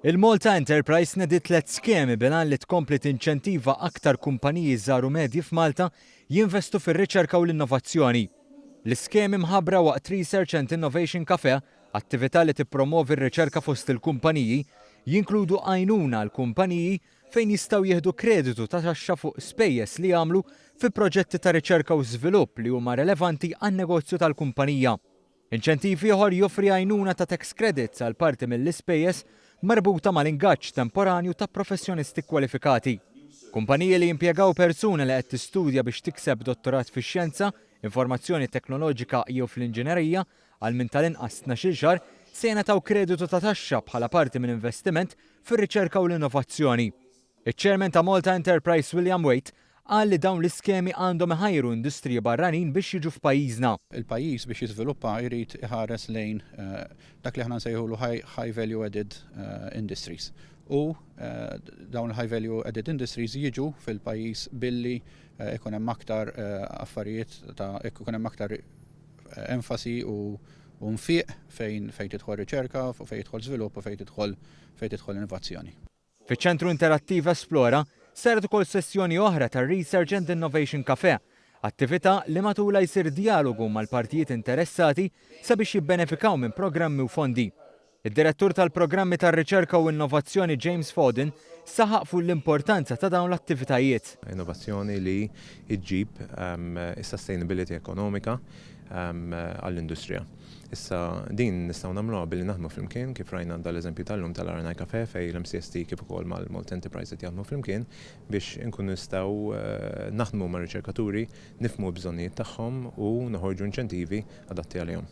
Il-Malta Enterprise nediet tliet skemi bil-għan li tkompli tinċentiva aktar kumpaniji żgħar u medji f'Malta jinvestu fir-riċerka u l-innovazzjoni. L-iskemi mħabbra waqt Research and Innovation Café, attività li tippromovi r-riċerka fost il-kumpaniji, jinkludu għajnuna għal kumpaniji fejn jistgħu jieħdu kreditu ta' taxxa fuq spejjeż li jagħmlu fi proġetti ta' riċerka u żvilupp li huma relevanti għan-negozju tal-kumpanija. Inċentiv ieħor joffri għajnuna ta' tax credits għal parti mill-ispejjeż marbuta mal-ingaġġ temporanju ta' professjonisti kkwalifikati. Kumpaniji li jimpjegaw persuna li qed tistudja biex tikseb dottorat fix-xjenza, informazzjoni teknoloġika jew fl-inġinerija għal minn tal-inqas 12-il xahar se jingħataw kreditu ta' taxxa bħala parti minn investiment fir-riċerka u l-innovazzjoni. Iċ-Chairman ta' Malta Enterprise William Waite qal li dawn l-iskemi għandhom iħajru industriji barranin biex jiġu f'pajjiżna. Il-pajjiż biex jiżviluppa jrid iħares lejn dak li aħna nsejħulu high value added industries. U dawn il-high value added industries jiġu fil-pajjiż billi ikun hemm aktar affarijiet ta' ikun hemm aktar enfasi u nfiq fejn fejn tidħol riċerka, fejn jidħol żvilupp u fejn tidħol fejn tidħol innovazzjoni. Fiċ-Ċentru Interattiv Esplora saret ukoll sessjoni oħra tar-Research and Innovation Café, attività li matulha jsir djalogu mal-partijiet interessati sabiex jibbenefikaw minn programmi u fondi. Id-Direttur tal-Programmi tar-Riċerka u Innovazzjoni James Foden saħaq fuq l-importanza ta' dawn l-attivitajiet. Innovazzjoni li ġġib is-sustainability ekonomika għall-industrija. Issa din nistgħu nagħmluha billi naħdmu flimkien kif rajna dal-eżempju tal-lum tal-RNI Café fejn l-MCST kif ukoll mal-Malta Enterprise qed jaħdmu flimkien biex inkunu nistgħu naħdmu mar-riċerkaturi, nifhmu l-bżonnijiet tagħhom u noħorġu inċentivi adatti għalihom.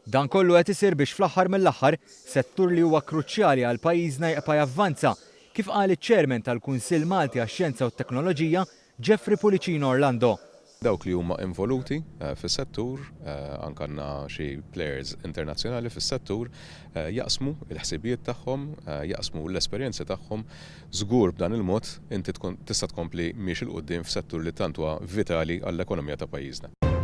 Dan kollu qed isir biex fl-aħħar mill-aħħar, settur li huwa kruċjali għal pajjiżna jqbqa' javvanza, kif qal iċ-Chairman tal-Kunsill Malti għax-Xjenza u t-Teknoloġija, Jeffrey Pullicino Orlando. Dawk li huma involuti fis-settur, anke għandna xi players internazzjonali fis-settur, jaqsmu l-ħsibijiet tagħhom, jaqsmu l-esperjenzi tagħhom. Żgur b'dan il-mod inti tkun tista' tkompli miexi 'l quddiem f'settur li tant huwa vitali għall-ekonomija ta' pajjiżna.